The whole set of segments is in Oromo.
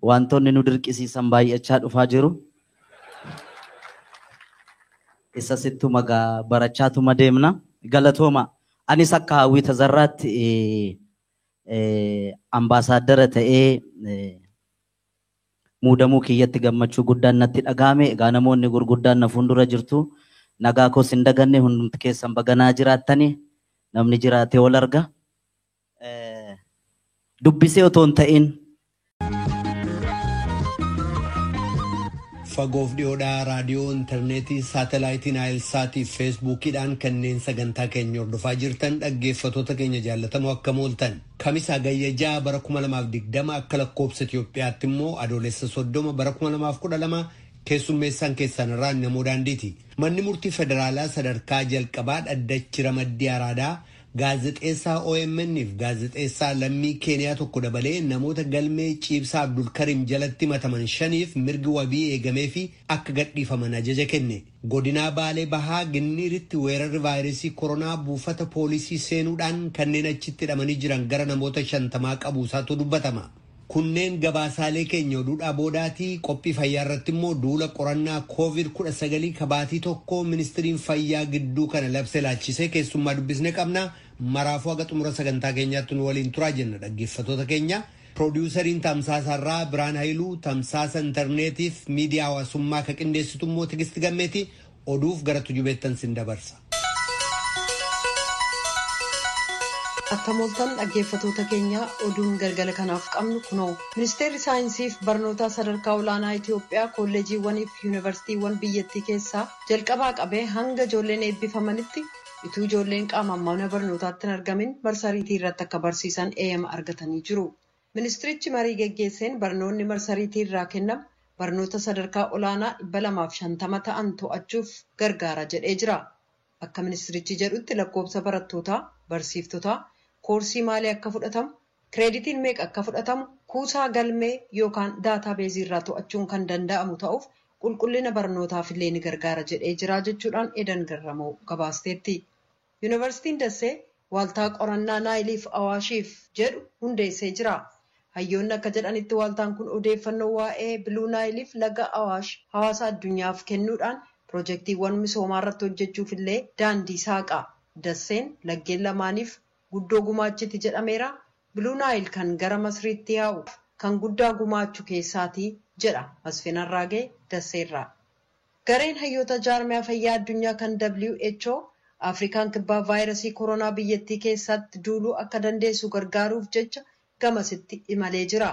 Wantoonni nu dirqisiisan baay'achaa dhufaa jiru. Isa sittuma barachaatuma deemna. Galatooma. Anis akka Hawwii Tazarraatti ambaasaaddara ta'ee muudamuu kiyyatti gammachuu guddaan natti dhagahame. Egaa namoonni gurguddaan na fuuldura jirtu. Nagaa koos hin daganne, hundumti keessan baganaa jiraattani. Namni jiraatee wal arga. Dubbisee otoo hin ta'in Fagoof dhiyoodhaa raadiyoo, intarneetii, saatalaayitii Naayilsaatii fi Feesbuukiidhaan kanneen sagantaa keenya hordofaa jirtan dhaggeeffattoota keenya jaallatamoo, akkam ooltan? Kamisa Hagayya 6 bara 2020, akka lakkoobsa Itoophiyaatti immoo Adoolessa 30 bara 2012, keessummeessaan keessan irraa namoo daandiiti. Manni murtii federaalaa sadarkaa jalqabaa dhaddachi ramaddii Araadaa gaazexeessaa OMN fi gaazexeessaa lammii Keeniyaa tokko dabalee namoota galmee Ciibsaa Abdulkarim jalatti himataman shaniif mirgi wabii eegamee fi akka gadhiifaman ajaja kenne. Godinaa Baalee Bahaa Ginniiritti weerarri vaayirasii koronaa buufata poolisii seenuudhaan kanneen achitti hidhamanii jiran gara namoota 50 qabuusaatu dubbatama. Kunneen gabaasaalee keenya oduudhaa boodaatii. Qophii fayyaa irratti immoo duula qorannaa COVID-19 kabaatii tokko ministiriin fayyaa gidduu kana labse laachisee keessummaa dubbisne qabna. Maraafuu haga xumura sagantaa keenyaatti nu waliin turaa jenna, dhaggeeffattoota keenya. Piroodyuusariin Tamsaasarraa Biraan Hayiluu, tamsaasa intarneetiif miidiyaa hawaasummaa ka qindeessitu immoo Tigisti Gammeeti. Oduuf gara Tujubeettan sin dabarsa. Akkam ooltan, dhaggeeffatoota keenya? Oduun galgala kanaaf qabnu kunoo. Ministeerri saayinsii fi barnoota sadarkaa olaanaa Itoophiyaa kolleejiiwwanii fi yuunivarsiitiiwwan biyyattii keessaa jalqabaa qabee hanga ijoolleen eebbifamanitti utuu ijoolleen qaamaan mana barnootaatti hin argamin marsariitii irratti akka barsiisan eeyyama argatanii jiru. Ministirichi marii geggeesseen barnoonni marsariitii irraa kennamu barnoota sadarkaa olaanaa 250 ta'an to'achuuf gargaara jedhee jira. Akka ministirichi jedhutti, lakkoofsa barattootaa, barsiiftotaa, koorsii maalii akka fudhatamu, kireeditiin meeqa akka fudhatamu kuusaa galmee yookaan daataabeezii irraa to'achuun kan danda'amu ta'uuf qulqullina barnootaaf illee ni gargaara jedhee jira jechuudhaan Edan Garramoo gabaasteetti. Yuunivarsiitiin Dassee waaltaa qorannaa Naayiliif Awaashiif jedhu hundeessee jira. Hayyoonni akka jedhanitti, waaltaan kun odeeffannoo waa'ee Biluu Naayiliif laga Awaash hawaasa addunyaaf kennuudhaan piroojeektiiwwan misoomaa irratti hojjechuuf illee daandii saaqa. Dasseen laggeen lamaaniif guddoo gumaachiti jedhameera. Biluu Naayil kan gara Masriitti yaa'u kan guddaa gumaachu keessaatii jedha Masfin Arraagee Dasseerraa. Gareen hayyoota jaarmiyaa fayyaa addunyaa kan WHO Afrikaan Kibbaa vaayirasii koronaa biyyattii keessatti duuluu akka dandeessu gargaaruuf jecha gamasitti imalee jira.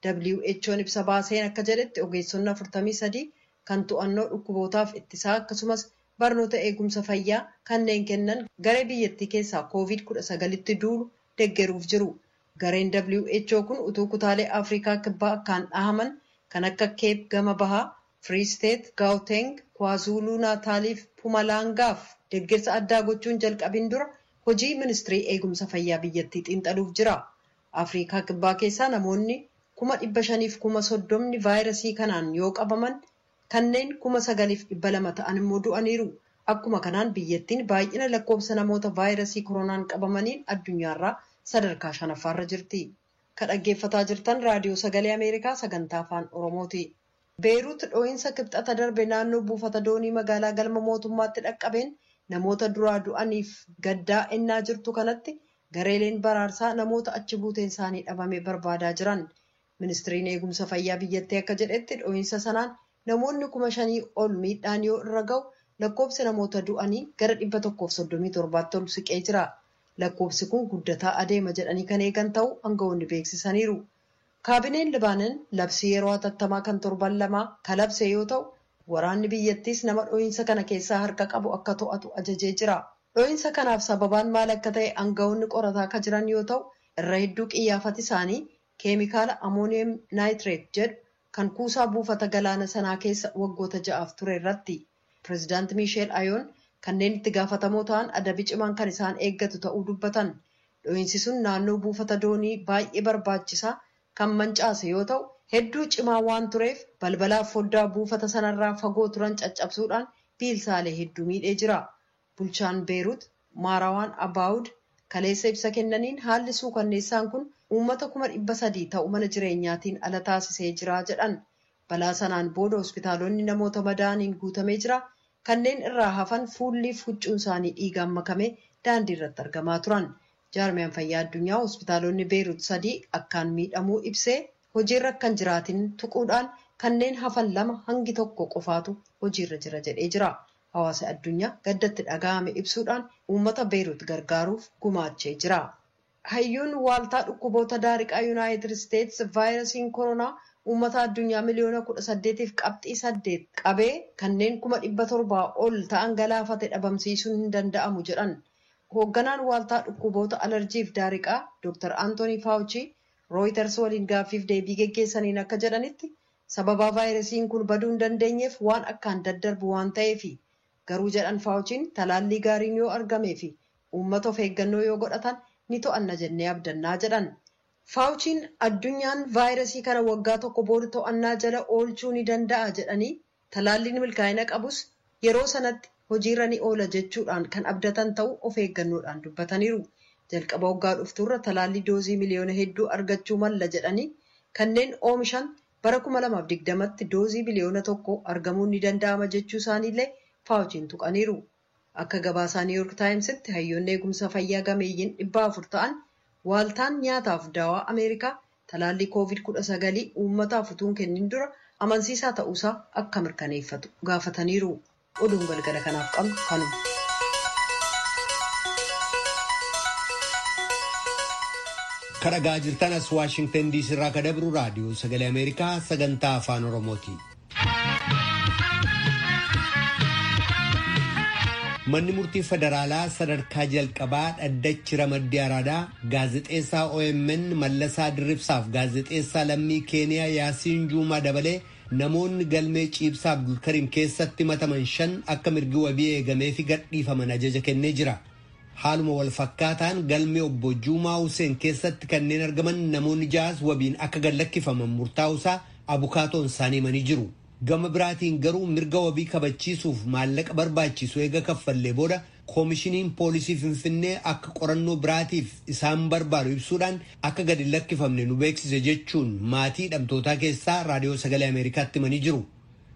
WHO'n ibsa baaseen akka jedhetti, ogeessonni 43 kan to'annoo dhukkubootaaf ittisaa akkasumas barnoota eegumsa fayyaa kanneen kennan garee biyyattii keessaa COVID-19tti duulu deggeruuf jiru. Gareen WHO kun utuu kutaalee Afrikaa Kibbaa akkaan dhahaman kan akka Keep gama bahaa, Free State, Gauteng, Kwazulu Naataaliif Mpumalangaaf deeggarsa addaa gochuun jalqabin dura hojii ministirii eegumsa fayyaa biyyattii xiinxaluuf jira. Afrikaa Kibbaa keessaa namoonni 530,000 vaayirasii kanaan yoo qabaman, kanneen 9,200 ta'an immoo du'aniiru. Akkuma kanaan biyyattiin baay'ina lakkoofsa namoota vaayirasii koronaan qabamaniin addunyaarraa sadarkaa shanaffaarra jirti. Kan dhaggeeffataa jirtan Raadiyoo Sagalee Ameerikaa sagantaa Afaan Oromooti. Beeruut dhoo'insa Kibxata darbe naannoo buufata doonii magaalaa galma mootummaatti dhaqqabeen namoota duraa du'aniif gaddaa ennaa jirtu kanatti, gareeleen baraarsaa namoota achi buuteen isaanii dhabame barbaadaa jiran. Ministiriin eegumsa fayyaa biyyattii akka jedhetti, dhoo'insa sanaan namoonni 5,000 ol miidhaan yoo irra ga'u, lakkoofsi namoota du'anii gara 137tti ol siqee jira. Lakkoofsi kun guddataa adeema jedhanii kan eegan ta'uu aangawoonni beeksisaniiru. Kaabineen Libaanon labsii yeroo hatattamaa kan torban 2 kalabse yoo ta'u, waraanni biyyattiis nama dhoo'insa kana keessaa harka qabu akka to'atu ajajee jira. Dhoo'insa kanaaf sababaan maal akka ta'e aangawoonni qorataa akka jiran yoo ta'u, irra hedduu qiyyaafati isaanii keemikaala ammonium nitrate jedhu kan kuusaa buufata galaana sanaa keessa waggoota 6f ture irratti. Pireezidaanti Miisheel Ayoon kanneen itti gaafatamoo ta'an adabi cimaan kan isaan eeggatu ta'uu dubbatan. Dhoo'insi sun naannoo buufata doonii baay'ee barbaachisaa kan mancaase yoo ta'u, hedduu cimaa waan tureef balbalaaf foddaa buufata sanarraa fagoo turan caccabsuudhaan biilsaalee hedduu miidhee jira. Bulchaan Beerut Maarawaan Abaawud Kaleessa ibsa kennaniin haalli suukanneessaan kun uummata 300,000 ta'u mana jireenyaatiin ala taasisee jira jedhan. Balaa sanaan booda hospitaalonni namoota madaa'aniin guutamee jira. Kanneen irraa hafan fuulliif huccuun isaanii dhiigaan makamee daandii irratti argamaa turan. Jaarmiyaan fayyaa addunyaa hospitaalonni Beerut 3 akkaan miidhamuu ibsee hojiirra akkan jiraatin tuquudhaan kanneen hafan 2 hangi tokko qofaatu hojiirra jira jedhee jira. Hawaasa addunyaa gaddatti dhaga'ame ibsuudhaan uummata Beerut gargaaruuf gumaachee jira. Hayyuun waaltaa dhukkuboota daariqaa Yuunaayitid Isteets vaayirasiin koronaa uummata addunyaa miliyoona 18.8 qabee kanneen 700,000 ol ta'an galaafate dhabamsiisuun hin danda'amu jedhan. Hoogganaan waaltaa dhukkuboota alarjiif daariqaa Dr. Anthony Fauci Reuters waliin gaaffiif deebii geggeessaniin akka jedhanitti sababaa vaayirasiin kun baduu hin dandeenyeef waan akkaan daddarbu waan ta'eefi. Garuu jedhan Fauciin talaallii gaariin yoo argamee fi uummata of eeggannoo yoo godhatan ni to'anna jennee abdannaa jedhan. Fauciin addunyaan vaayirasii kana waggaa tokko booda to'annaa jala oolchuu ni danda'a jedhanii talaalliin milkaa'ina qabus yeroo sanatti hojiirra ni oola jechuudhaan kan abdatan ta'uu of eeggannoodhaan dubbataniiru. Jalqaba waggaa dhuftuurra talaallii doozii miliyoona hedduu argachuu malla jedhanii kanneen oomishan bara 2020tti doozii biliyoona 1 argamuun ni danda'ama jechuu isaaniillee Fauciin tuqaniiru. Akka gabaasaa New York Timesitti hayyoonni eegumsa fayyaa gameeyyiin 400 ta'an waaltaan nyaataaf daawaa Ameerikaa talaallii COVID-19 uummataaf utuu hin kennin dura amansiisaa ta'uusaa akka mirkaneeffatu gaafataniiru. Oduun galgala kanaaf qabnu kanuma. Kan dhagaa jirtan as Waashingtan DC irraa kan dabru raadiyoo sagalee Ameerikaa sagantaa afaan Oromooti. Manni murtii federaalaa sadarkaa jalqabaa dhaddachi ramaddii Araadaa gaazexeessaa OMN Mallasaa Dirribsaaf gaazexeessaa lammii Keeniyaa Yaasiin Juumaa dabalee namoonni galmee ciibsaa Abdulkariim keessatti himataman 5 akka mirgi wabii eegamee fi gadhiifaman ajaja kennee jira. Haaluma wal fakkaataan galmee obbo Juumaa Hussein keessatti kanneen argaman namoonni 6 wabiin akka gad lakkifaman murtaa'uusaa abukaatoon isaanii himanii jiru. Gama biraatiin garuu mirga wabii kabachiisuuf maallaqa barbaachisu eega kaffallee booda koomishiniin poolisii Finfinnee akka qorannoo biraatiif isaan barbaadu ibsuudhaan akka gadi lakkifamne nu beeksise jechuun maatii hidhamtootaa keessaa raadiyoo sagalee Ameerikaatti himanii jiru.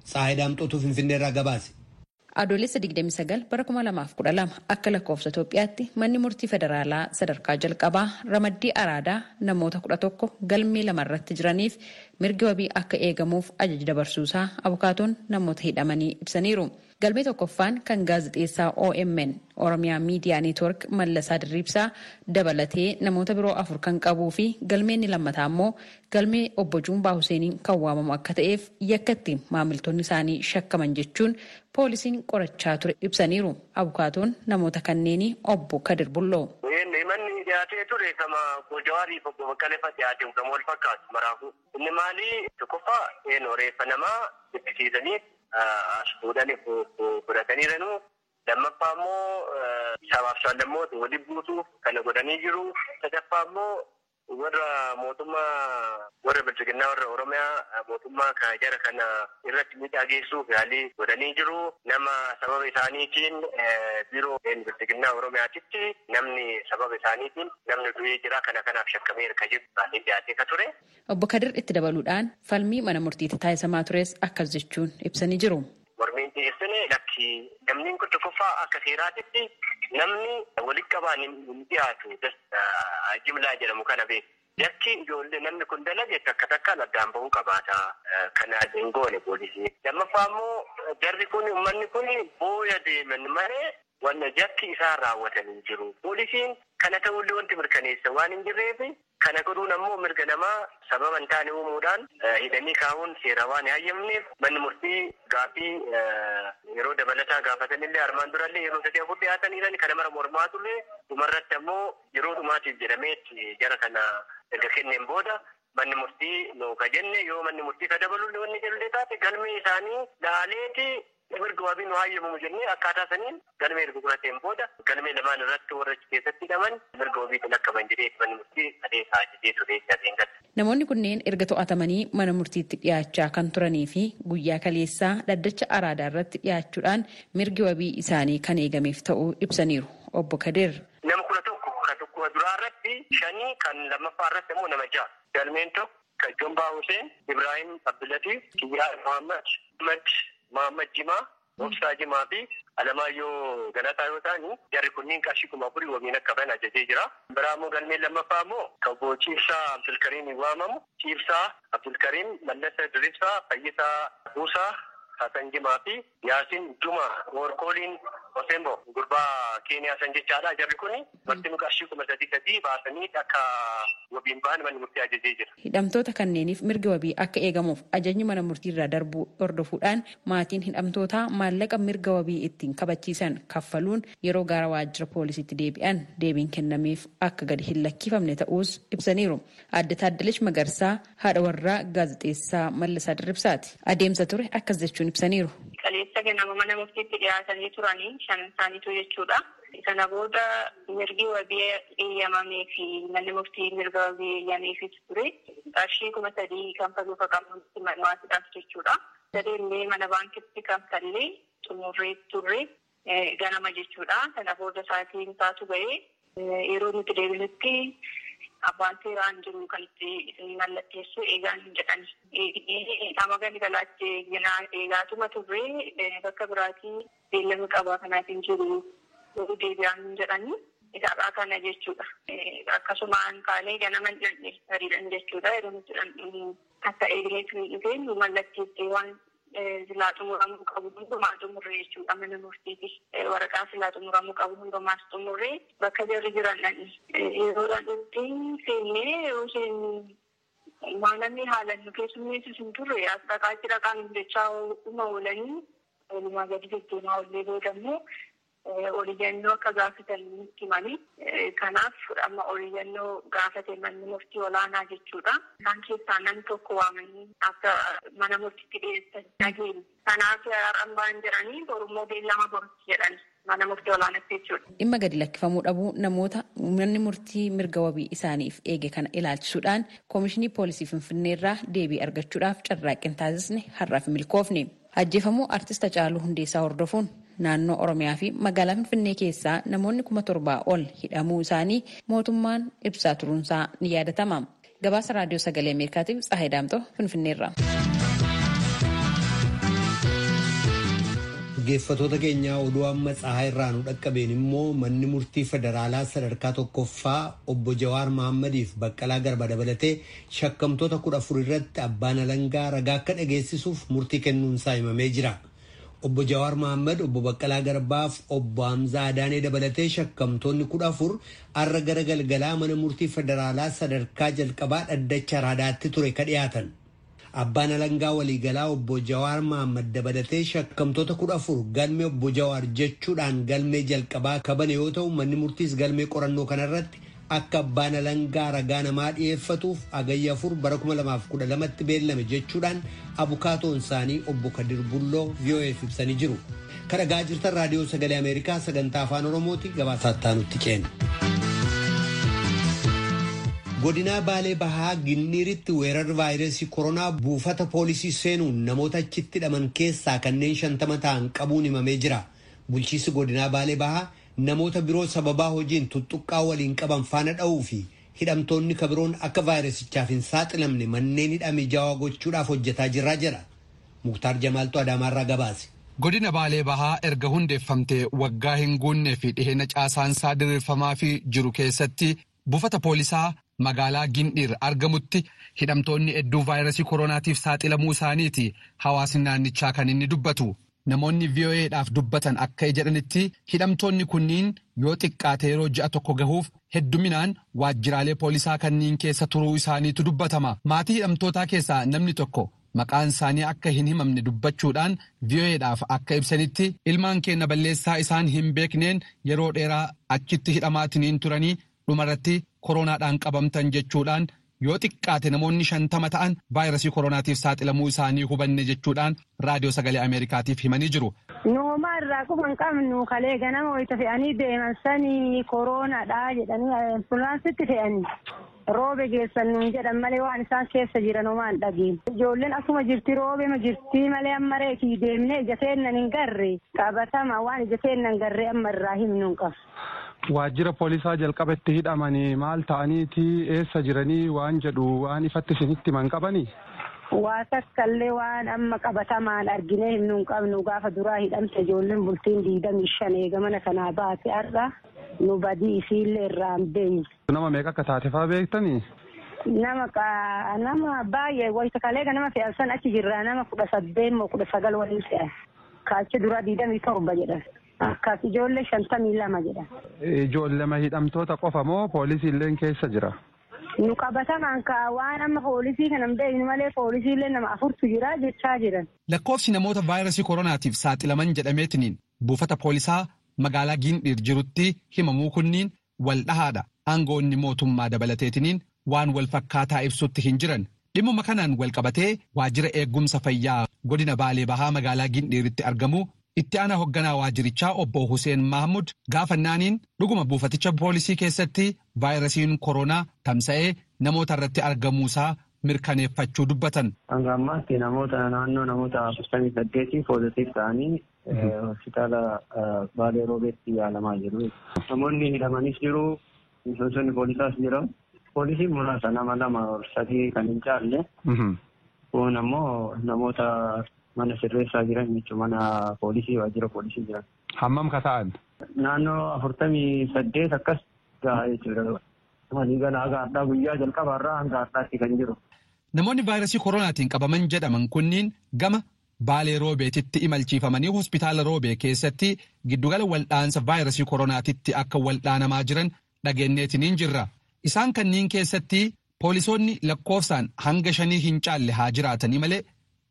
Tsaayi Daamxootuu Finfinnee irraa gabaase. Adoolessa 29 bara 2012 akka lakkoofsa Itoophiyaatti manni murtii federaalaa sadarkaa jalqabaa ramaddii Araadaa namoota 11 galmee 2 irratti jiraniif mirgi wabii akka eegamuuf ajaja dabarsuusaa abukaatoon namoota hidhamanii ibsaniiru. Galmee tokkoffaan kan gaazexeessaa OMN Oromiyaa Miidiyaa Neetwork Mallasaa Dirriibsaa dabalatee namoota biroo 4 kan qabuu fi galmeen lammataa immoo galmee obbo Juumaa Huseeniin kan waamamu akka ta'eef yakkatti maamiltoonni isaanii shakkaman jechuun poolisiin qorachaa ture ibsaniiru. Abukaatoon namoota kanneenii obbo Kadir Bulloo. Manni dhiyaatee ture kama Jawaarii fi obbo Baqqalee fa'a dhiyaate gama wal fakkaatu maraafuu. Inni maali tokkoffaa reeffa namaa jibbisiisanii as fuudhanii fudhataniiranu. Lammaffaa immoo sabaaf sablammoota waliin buusuuf kana godhanii jiru. Sadaffaa immoo warra mootummaa warra bilchiginnaa warra Oromiyaa mootummaa jara kana irratti miidhaa geessuuf yaalii godhanii jiru. Nama sababa isaaniitiin biiroo bilchiginnaa Oromiyaatitti namni sababa isaaniitiin namni du'ee jira kana kanaaf shakkamee erga jiru baay'ee dhiyaatee ka ture. Obbo Kadir itti dabaluudhaan falmii mana murtiitti taasifamaa tures akkas jechuun ibsanii jiru. Mormiin dhiyeessine lakki namni kun tokkoffaa akka seeraatitti namni walitti qabaan hin dhiyaatu jimlaa jedhamu kana beeku. Yakki ijoollee namni kun dalage takka takkaan addaan bahuu qabaata. Kana hin goone poolisii. Lammaffaa immoo jarri kun uummanni kun booya deeman malee wanna jakki isaan raawwatan hin jiru. Poolisiin kana ta'ullee wanti mirkaneessa waan hin jirreef kana godhuun ammoo mirga namaa sababa hin taane uumuudhaan hidhanii kaa'uun seera waan hin hayyamneef manni murtii gaaffii yeroo dabalataa gaafatanillee armaan durallee yeroo 3-4 dhiyaataniiran kana mara mormaa turre dhumarratti ammoo yeroo dhumaatiif jedhameetti jara kana erga kenneen booda manni murtii nu ka jenne yoo manni murtii ka dabalullee wanni jedhullee taate galmee isaanii laaleeti mirga wabii nu hayyamamu jennee akkaataa saniin galmee erga gurateen booda galmee lamaan irratti warra keessatti hidhaman mirga wabiitiin akka ban jedhee manni murtii adeemsa ajajee ture jedheen galte. Namoonni kunneen erga to'atamanii mana murtiitti dhiyaachaa kan turanii fi guyyaa kaleessaa dhaddacha Araadaa irratti dhiyaachuudhaan mirgi wabii isaanii kan eegameef ta'uu ibsaniiru. Obbo Kadir. Nama 11 ka duraa irratti 5 kan lammaffaa irratti immoo nama 6. Galmeen tokko kan Jombaa Hussein, Ibrahim Abdullatiif, Kiyyaa Muhammad, Ahmad Muhammad Jimaa, Obsaa Jimaa fi Alamaayyoo Galataa yoo ta'an jarri kunniin qarshii 4,000 wabiin akka bahan ajajee jira. Biraa immoo galmeen lammaffaa immoo obbo Ciibsaa Abdulkariim waamamu. Ciibsaa Abdulkariim, Mallasa Diribsaa, Fayyisaa Buusaa, Hasan Jimaa fi Yaasin Juma Workooliin Osembo gurbaa Keeniyaa san jechaadha. Jarri kun martinuu qarshii 3,000 baasanii akka wabiin bahan manni murtii ajajee jira. Hidhamtoota kanneeniif mirgi wabii akka eegamuuf ajajni mana murtiirraa darbuu hordofuudhaan maatiin hidhamtootaa maallaqa mirga wabii ittiin kabachiisan kaffaluun yeroo gara waajjira poolisiitti deebi'an deebiin kennameef akka gadi hin lakkifamne ta'uus ibsaniiru. Aadde Taaddalash Magarsaa haadha warraa gaazexeessaa Mallasaa Dirribsaati. Adeemsa ture akkas jechuun ibsaniiru. Qaleessa ganama mana murtiitti dhiyaatanii turanii 5 isaaniitu jechuudha. Sana booda mirgi wabii eeyyamamee fi manni murtii mirga wabii eeyyameefii ture. Qarshii 3,000 kanfaluu qabnutti maatiidhaaf jechuudha. Sadeellee mana baankitti kanfallee xumurree turre ganama jechuudha. Sana booda sa'aatiin isaatu ga'ee yeroo nuti deebinutti abbaan seeraan jiru kan itti mallatteessu eegaan hin jedhan. Amma gadi galaatti eegaatuma turre bakka biraatii beellama qabaa kanaatiin jiru yeroo deebi'aan hin jedhani. Isaadhaa kana jechuudha. Akkasumaan kaanee ganama hin dhandhe hariidhan jechuudha. Yeroo nuti dhandhu akka eegneetu dhufee nu mallatteessee waan silaa xumuramuu qabu hundumaa xumurree jechuudha mana murtiiti. Waraqaa silaa xumuramuu qabu hundumaas xumurree bakka jarri jiran dhandhe. Yeroo dhandhutti seennee yeroo seennu waan namni haalan nu keessummeessu hin turre as dhaqaa dhaqaan jechaa dhuma oolanii walumaa gadi deddeemaa ollee booda immoo oliyyannoo akka gaafatan nutti himanii. Kanaaf amma oliyyannoo gaafate manni murtii olaanaa jechuudha. Isaan keessaa namni tokko waamanii akka mana murtiitti dhiyeessan dhageenya. Kanaaf har'aan ba'an jedhanii borummoo beellama borutti jedhan mana murtii olaanaatti jechuudha. Dhimma gadi lakkifamuu dhabuu namoota manni murtii mirga wabii isaaniif eege kana ilaalchisuudhaan Koomishinii Poolisii Finfinneerraa deebii argachuudhaaf carraaqqii taasisne har'aaf milkoofne. Ajjeefamuu Artist Hacaaluu Hundeessaa hordofuun naannoo Oromiyaa fi magaalaa Finfinnee keessaa namoonni 7,000 ol hidhamuu isaanii mootummaan ibsaa turuunsaa ni yaadatama. Gabaasa Raadiyoo Sagalee Ameerikaatiif Tsahaay Daamtoo Finfinneerraa. Dhaggeeffattoota keenyaa oduu amma Tsahaay irraa nu dhaqqabeen immoo manni murtii federaalaa sadarkaa tokkoffaa obbo Jawaar Mahaammadiif Baqqalaa Garba dabalatee shakkamtoota 14 irratti abbaan alangaa ragaa akka dhageessisuuf murtii kennuunsaa himamee jira. Obbo Jawaar Mahaammad, obbo Baqqalaa Garbaaf obbo Hamzaa Adaanee dabalatee shakkamtoonni 14 har'a gara galgalaa mana murtii federaalaa sadarkaa jalqabaa dhaddacha Araadaatti ture ka dhiyaatan. Abbaan alangaa waliigalaa obbo Jawaar Mahaammad dabalatee shakkamtoota 14 galmee obbo Jawaar jechuudhaan galmee jalqabaa kabane yoo ta'u manni murtiis galmee qorannoo kanarratti akka abbaan alangaa ragaa namaa dhiyeeffatuuf hagayya 4 bara 2012tti beellame jechuudhaan abukaatoon isaanii obbo Kadir Bulloo VOAf ibsanii jiru. Kan dhagaa jirtan Raadiyoo Sagalee Ameerikaa sagantaa Afaan Oromooti gabaasaatti nutti ceena. Godinaa Baalee Bahaa Ginniiritti weerarri vaayirasii koronaa buufata poolisii seenuun namoota achitti hidhaman keessaa kanneen 50 ta'an qabuun himamee jira. Bulchiinsi godinaa Baalee Bahaa namoota biroo sababaa hojiin tuttuqqaa waliin qaban faana dha'uu fi hidhamtoonni kabiroon akka vaayirasichaaf hin saaxilamne manneen hidhaa mijaawaa gochuudhaaf hojjetaa jirraa jedha. Muktaar Jamaaltu Adaamaarraa gabaase. Godina Baalee Bahaa erga hundeeffamtee waggaa hin guunnee fi dhiheenya caasaansaa diriirfamaa fi jiru keessatti buufata poolisaa magaalaa Gindhiir argamutti hidhamtoonni hedduu vaayirasii koronaatiif saaxilamuu isaaniiti hawaasni naannichaa kan inni dubbatu. Namoonni VOAdhaaf dubbatan akka jedhanitti hidhamtoonni kunniin yoo xiqqaate yeroo ji'a tokko gahuuf hedduminaan waajjiraalee poolisaa kanneen keessa turuu isaaniitu dubbatama. Maatii hidhamtootaa keessaa namni tokko maqaan isaanii akka hin himamne dubbachuudhaan VOAdhaaf akka ibsanitti ilmaan keenya balleessaa isaan hin beekneen yeroo dheeraa achitti hidhamaatiniin turanii dhumarratti koronaadhaan qabamtan jechuudhaan yoo xiqqaate namoonni 50 ta'an vaayirasii koronaatiif saaxilamuu isaanii hubanne jechuudhaan Raadiyoo Sagalee Ameerikaatiif himanii jiru. Nooma irraa kuma hin qabnu kalee ganama wayita fe'anii deeman sanii koronaadha jedhanii ambulaansitti fe'anii roobe geessan nuun jedhan malee waan isaan keessa jiran homaa hin dhageenye. Ijoolleen asuma jirti roobema jirti malee amma reekii deemnee ija seennan hin garre qabatama waan ija seennan garree amma irraa himnu hin qabu. Waajjira poolisaa jalqaba itti hidhamanii maal ta'aniiti eessa jiranii waan jedhu waan ifatti isinitti himan qabanii? Waa takkallee waan amma qabatamaan arginee himnu hin qabnu gaafa duraa hidhamte ijoolleen bultiin 25 eega mana kanaa baate har'a nu badii isiillee irraa hin beeknu. Nama meeqa akka taate fa'aa beektanii? Nama baay'ee wayita kalee nama fe'an san achi jirraa nama 18 moo 19 waliin fe'an. Kaachi duraa 27 jedhan. Akkas ijoollee 52 jedhan. Ijoollema hidhamtoota qofa moo poolisiilleen keessa jira? Nu qabatamaan kaa waan amma poolisii kana hin beeknu malee poolisiillee nama 4tu jira jechaa jiran. Lakkoofsi namoota vaayirasii koronaatiif saaxilaman jedhameetiniin buufata poolisaa magaalaa Gindhiir jirutti himamuu kunniin wal dhahaadha. Aangoonni mootummaa dabalateetiniin waan wal fakkaataa ibsutti hin jiran. Dhimmuma kanaan wal qabatee waajjira eegumsa fayyaa godina Baalee Bahaa magaalaa Gindhiiritti argamu itti aanaa hoogganaa waajjirichaa obbo Hussein Mahmud gaafannaaniin dhuguma buufaticha poolisii keessatti vaayirasiin koronaa tamsa'ee namoota irratti argamuusaa mirkaneeffachuu dubbatan. Hanga ammaatti namoota naannoo namoota 48 poozitiif ta'anii hospitaala Baalee Roobeetti yaalamaa jiru. Namoonni hidhamanis jiru, miseensonni poolisaas jiru. Poolisiin muraasa nama 2 3 kan hin caalle. Kun ammoo namoota mana sirreessaa jiran jechuun mana poolisii waajjira poolisii jiran. Hammam ka ta'an? Naannoo 48 akkas gahaa jechuudha. Waliigala haga har'aa guyyaa jalqabaarraa hanga har'aatti kan jiru. Namoonni vaayirasii koronaatiin qabaman jedhaman kunniin gama Baalee Roobeetitti imalchiifamanii hospitaala Roobee keessatti giddugala waldhaansa vaayirasii koronaatitti akka waldhaanamaa jiran dhageenyeetiniin jirra. Isaan kanneen keessatti poolisoonni lakkoofsaan hanga 5 hin caalle haa jiraatanii malee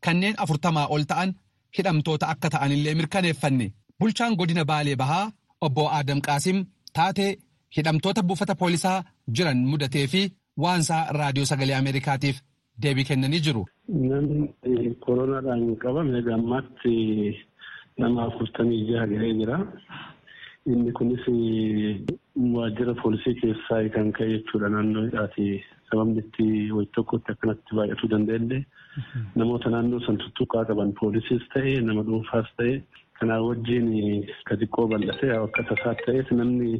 kanneen 40 ol ta'an hidhamtoota akka ta'anillee mirkaneeffanne. Bulchaan godina Baalee Bahaa obbo Adam Qaasim taatee hidhamtoota buufata poolisaa jiran mudatee fi waansaa raadiyoo sagalee Ameerikaatiif deebii kennanii jiru. Namni koronaadhaan qabame gammaatti nama 46 gahee jira. Inni kunis waajjira poolisii keessaa kan ka'e jechuudha naannoo hidhaati. Sababni itti wayii tokkotti akkanatti baay'atuu danda'ellee namoota naannoo san tuttuqaa qaban poolisiis ta'e nama dhuunfaas ta'e kanaa wajjin ka xiqqoo bal'atee akka tasaa ta'eef namni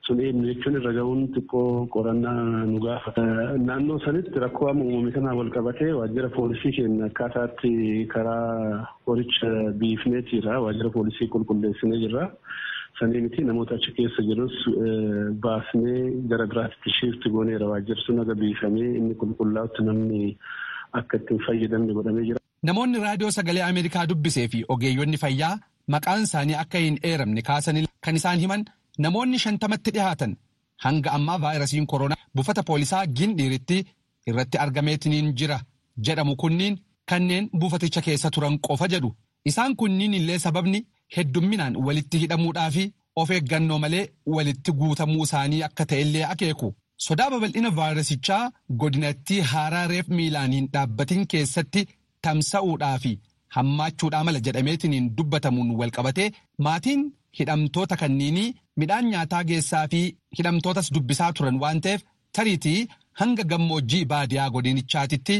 sun eenyu jechuun irra ga'uun xiqqoo qorannaa nu gaafata. Naannoo sanitti rakkoo amma uumame kanaan wal qabatee waajjira poolisii keenya akkaataatti karaa qoricha biifnee jira. Waajjira poolisii qulqulleessinee jirra. Sanii miti namoota achi keessa jirus baasnee gara biraatti shiifti gooneera. Waajjirri sun haga biifamee inni qulqullaa'utti namni akka ittiin fayyadamne godhamee jira. Namoonni raadiyoo sagalee Ameerikaa dubbisee fi ogeeyyonni fayyaa maqaan isaanii akka hin eeramne kaasanii kan isaan himan namoonni 50tti dhihaatan hanga ammaa vaayirasiin koronaa buufata poolisaa Gindhiiritti irratti argameetiniin jira jedhamu kunniin kanneen buufaticha keessa turan qofa jedhu. Isaan kunniin illee sababni heddumminaan walitti hidhamuudhaa fi of eeggannoo malee walitti guutamuu isaanii akka ta'ellee akeeku. Sodaa babal'ina vaayirasichaa godinatti haaraa reef miilaaniin dhaabbatiin keessatti tamsa'uudhaa fi hammaachuudhaa mala jedhameetiniin dubbatamuun walqabatee maatiin hidhamtoota kanniinii midhaan nyaataa geessaa fi hidhamtootas dubbisaa turan waan ta'eef tariitii hanga gammoojjii baadiyaa godinichaatitti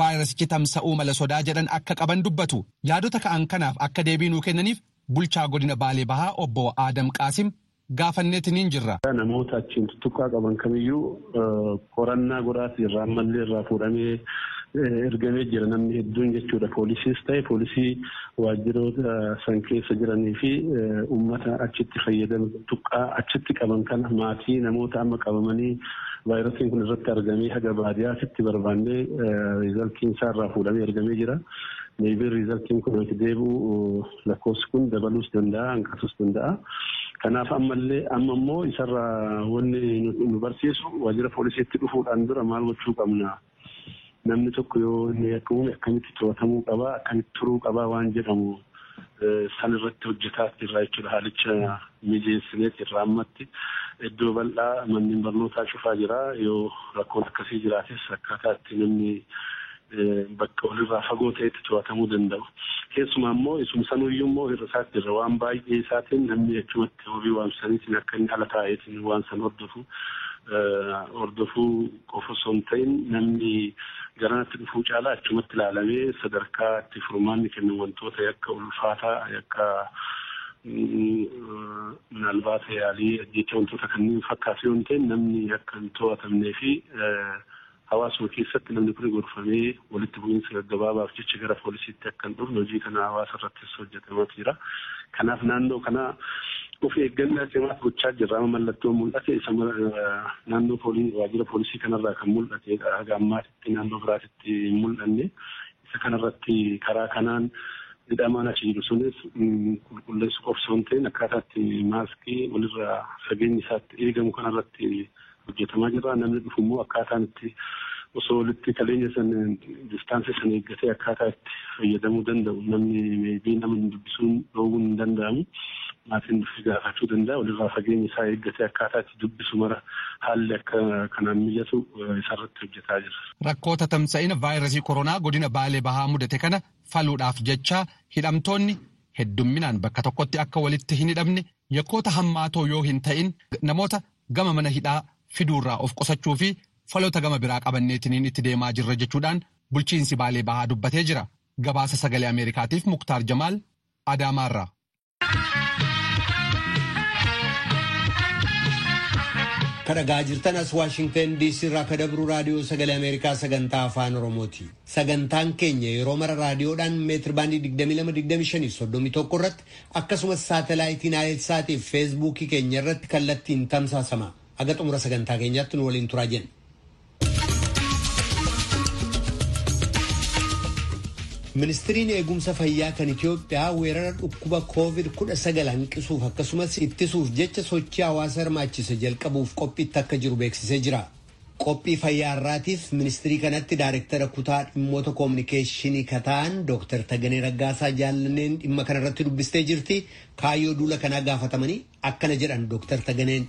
vaayirasichi tamsa'uu mala sodaa jedhan akka qaban dubbatu. Yaadota ka'an kanaaf akka deebii nuu kennaniif bulchaa godina Baalee Bahaa obbo Adam Qaasim gaafanneetiniin jirra. Namoota achiin tuttuqqaa qaban kamiyyuu qorannaa godhaati irraa ammallee irraa fuudhamee ergamee jira namni hedduun jechuudha. Poolisiis ta'e poolisii waajjiroota san keessa jiranii fi uummata achitti fayyadamu tuttuqqaa achitti qaban kana maatii namoota amma qabamanii vaayirasiin kun irratti argamee haga baadiyyaatti barbaannee riizaltiin isaa irraa fuudhamee ergamee jira. Meebii riizaltiin kun itti deebi'u lakkoofsi kun dabaluus danda'a hanqatuus danda'a. Kanaaf ammallee amma immoo isarraa wanni nu barsiisu waajjira poolisiitti dhufuudhaan dura maal gochuu qabna? Namni tokko yoo inni akka uume akkamitti to'atamuu qaba akkamitti turuu qaba waan jedhamu san irratti hojjetaa jirra jechuudha. Haalicha mijeessineet irraa ammatti iddoo bal'aa manneen barnootaa cufaa jira. Yoo rakkoon akkasii jiraates akkaataa itti namni bakka walirraa fagoo ta'etti to'atamuu danda'u. Keessumaa immoo isum sanuyyuu immoo irra isaatti irra waan baay'ee isaatiin namni achumatti wabii waamsaniitiin akka inni ala taa'eetiin waan san hordofu hordofuu qofa osoo hin ta'in namni garanatti dhufuu caalaa achumatti ilaalamee sadarkaa itti furmaanni kennu wantoota yakka ulfaataa yakka Minaalbaata yaalii ajjecha wantoota kanneen fakkaatu yoo ta'e namni akka hin to'atamnee fi hawaasuma keessatti namni kun gorfamee walitti bu'iinsa gaggabaabaaf jecha gara poolisiitti akka hin dhufne hojii kana hawaasa irrattis hojjetamaa jira. Kanaaf naannoo kana of eeggannaa cimaa gochaa jirra. Amma mallattoo mul'ate isa naannoo waajjira poolisii kanarraa kan mul'atedha. Haga ammaatitti naannoo biraatitti hin mul'anne. Isa kanarratti karaa kanaan hidhamaan achi jiru sunis qulqulleessu qofa osoo hin ta'in akkaataa itti maaskii walirraa fageenyi isaatti eegamu kanarratti hojjetamaa jira. Namni dhufu immoo akkaataan itti osoo walitti qaleenya san distaansii san eeggatee akkaataa itti fayyadamuu danda'u namni meebii nama dubbisuun dhoowwuun hin danda'amu. Maatiin dhufee gaafachuu danda'a. Walirraa fageenya isaa eeggatee akkaataa itti dubbisu mara haalli akka kanaan mijatu isarratti hojjetaa jira. Rakkoota tamsa'ina vaayirasii koronaa godina Baalee Bahaa mudate kana faluudhaaf jecha hidhamtoonni heddumminaan bakka tokkotti akka walitti hin hidhamne yakkoota hammaatoo yoo hin ta'in namoota gama mana hidhaa fiduurraa of qusachuu fi faloota gama biraa qabanneetiniin itti deemaa jirra jechuudhaan bulchiinsi Baalee Bahaa dubbatee jira. Gabaasa sagalee Ameerikaatiif Muktaar Jamaal Adaamaarraa. Kan dhagaa jirtan as Waashingtan DC irraa kan dabru raadiyoo sagalee Ameerikaa sagantaa afaan Oromooti. Sagantaan keenya yeroo mara raadiyoodhaan meetir baandii 22, 25, 31 irratti akkasumas saatalaayitiin Aayilsaatii fi Feesbuukii keenya irratti kallattiin tamsaasama. Haga xumura sagantaa keenyaatti nu waliin turaa jenna. Ministiriin eegumsa fayyaa kan Itiyoophiyaa weerara dhukkuba COVID-19 hanqisuuf akkasumas ittisuuf jecha sochii hawaasa hirmaachise jalqabuuf qophiitti akka jiru beeksisee jira. Qophii fayyaa irraatiif ministirii kanatti daayirektara kutaa dhimmoota koominikeeshinii kataan Dr. Taganee Raggaasaa Jaallanneen dhimma kanarratti dubbistee jirti. Kaayyoo duula kanaa gaafatamanii akkana jedhan Dr. Taganeen.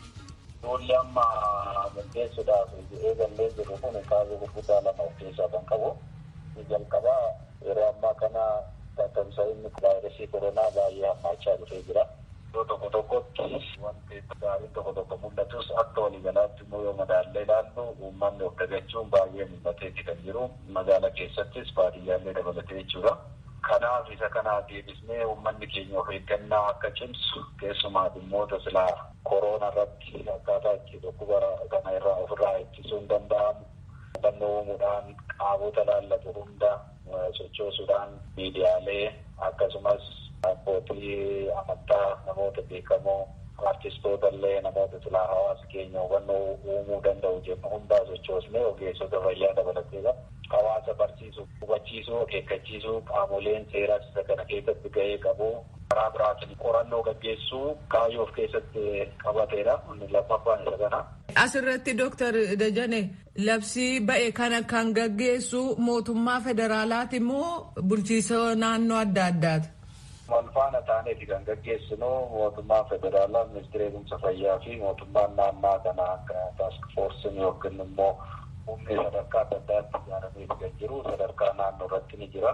Duulli amma gaggeessuudhaaf eegallee jiru kun kaayyoo gurguddaa lama of keessaa kan qabu. Jalqabaa yeroo ammaa kana tamsa'inni vaayirasii koronaa baay'ee hammaachaa dhufee jira. Iddoo tokko tokkotti wanti gaariin tokko tokko mul'atus akka waliigalaatti immoo yoo madaallee ilaallu uummanni of dagachuun baay'ee mul'ateeti kan jiru. Magaala keessattis baadiyyaallee dabalatee jechuudha. Kanaaf isa kana deebisnee uummanni keenya of eeggannaa akka cimsu keessumaa dhimmoota silaa koronaa irratti akkaataa itti dhukkuba kana irraa ofirraa ittisuun danda'amu. Hubannoo uumuudhaan qaamota laallatu hunda sochoosuudhaan miidiyaalee akkasumas abbootii amantaa namoota beekamoo artistoota illee namoota silaa hawaasa keenya hubannoo uumuu danda'u jennu hundaa sochoosnee ogeessota fayyaa dabalateedha. Hawaasa barsiisuu, hubachiisuu, akeekkachiisuu qaamoleen seeraas isa kana keessatti gahee qabu. Karaa biraatiin qorannoo gaggeessuu kaayyoo of keessatti qabateedha. Inni lammaffaan isa kana. Asirratti Dooktar Dajane labsii ba'e kana kan gaggeessu mootummaa federaalaati moo bulchiisa naannoo adda addaati? Wal faana taaneeti kan gaggeessinu mootummaa federaalaa, ministeera eegumsa fayyaa fi mootummaan naannaa kana akka taask foorsiin yookiin immoo humni sadarkaa adda addaatti ijaaramee kan jiru sadarkaa naannoo irratti ni jira.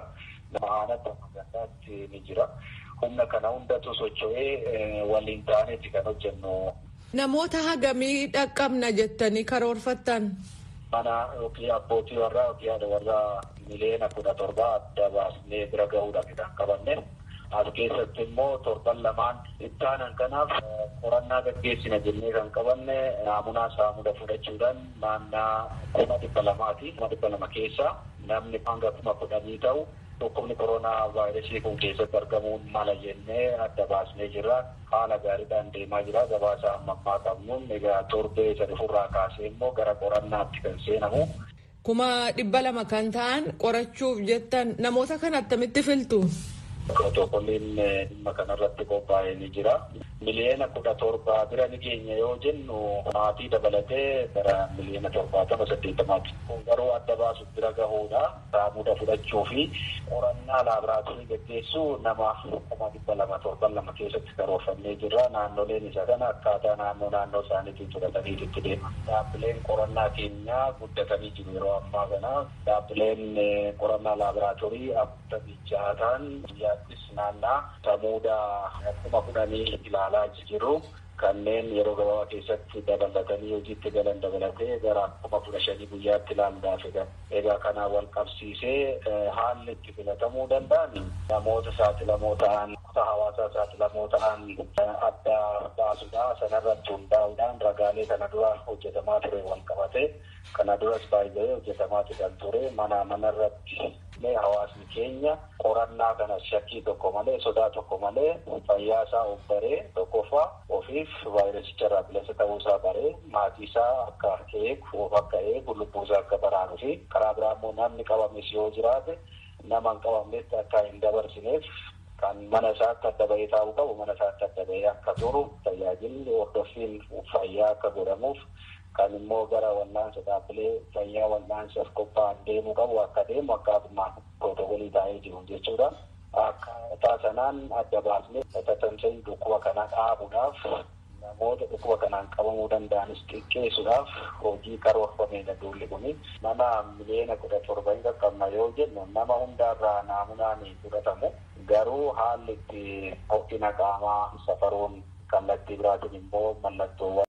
Aanatti amma gandaatti ni jira. Humna kana hundatu socho'ee waliin taaneeti kan hojjennu. Namoota hagamii dhaqqabna jettanii karoorfattan? Mana yookiin abbootii warraa yookiin haadha warraa 17 miliyoona adda baasnee bira gahuudhaaf kan qabanne. As keessatti immoo torban lamaan itti aanan kanaaf qorannaa gaggeessina jennee kan qabanne naamunaa saamuda fudhachuudhaan naannaa 200,000ti. 200,000 keessaa namni hanga 10,000 ta'u dhukkubni koronaa vaayirasii kun keessatti argamuun mala jennee adda baasnee jirra. Haala gaariidhaan deemaa jira. Gabaasa amma ammaa qabnuun egaa torbee isa dhufurraa kaasee immoo gara qorannaatti kan seenamu. 200,000 kan ta'an qorachuuf jettan namoota kana attamitti filtu? Pirootokooliin dhimma kanarratti qophaa'ee ni jira. 17 miliyoona bira ni keenya yoo jennu maatii dabalatee gara 70-80 miliyoonatti. Kun garuu adda baasuuf bira gahuudha. Saamuda fudhachuu fi qorannaa laaboraatoorii gaggeessuu nama 200,000 torban lama keessatti karoorfannee jirra. Naannoleen isa kana akkaataa naannoo naannoo isaaniitiin fudhatanii itti deema. Dhaabbileen qorannaa keenyaa guddatanii jiru yeroo ammaa kana. Dhaabbileen qorannaa laaboraatoorii 46 ta'an biyyaattis naannaa saamuda 10,000 ilaalaa jiru. Kanneen yeroo gabaabaa keessatti dabalatanii hojiitti galan dabalatee gara 15,000 guyyaatti ilaaluudhaaf egaa. Egaa kanaan wal qabsiisee haalli itti filatamuu danda'an namoota saaxilamoo ta'an, kutaa hawaasaa saaxilamoo ta'an adda baasuudha. Sanarratti hundaa'uudhaan ragaalee kana dura hojjetamaa ture wal qabate, kana duras baay'ee hojjetamaa kan ture mana manarratti hawaasni keenya qorannaa kana shakkii tokko malee, sodaa tokko malee fayyaa isaa of baree, tokkoffaa ofiif vaayirasicha irraa bilisa ta'uu isaa baree maatii isaa akka eegu, of akka eegu, lubbuu isaa akka baraaruu fi karaa biraa immoo namni qabames yoo jiraate nama hin qabamnetti akka hin dabarsineef kan mana isaatti adda bahee taa'uu qabu mana isaatti adda bahee akka turu, tajaajilli hordoffiin fayyaa akka godhamuuf, kan immoo gara wal'aansa dhaabbilee fayyaa wal'aansaaf qophaa'an deemuu qabu akka deemu akkaatuma pirootokolii taa'ee jiru jechuudha. Akkaataa sanaan adda baasnee tatamsa'in dhukkuba kana dhaabuudhaaf, namoota dhukkuba kanaan qabamuu danda'anis xiqqeessuudhaaf hojii karoorfameedha duulli kuni. Nama 17 miliyoona hin qaqqabna yoo jennu nama hundaarraa naamunaan fudhatamu, garuu haalli itti ho'ina qaamaa safaruun, kallattii biraatiin immoo mallattoowwan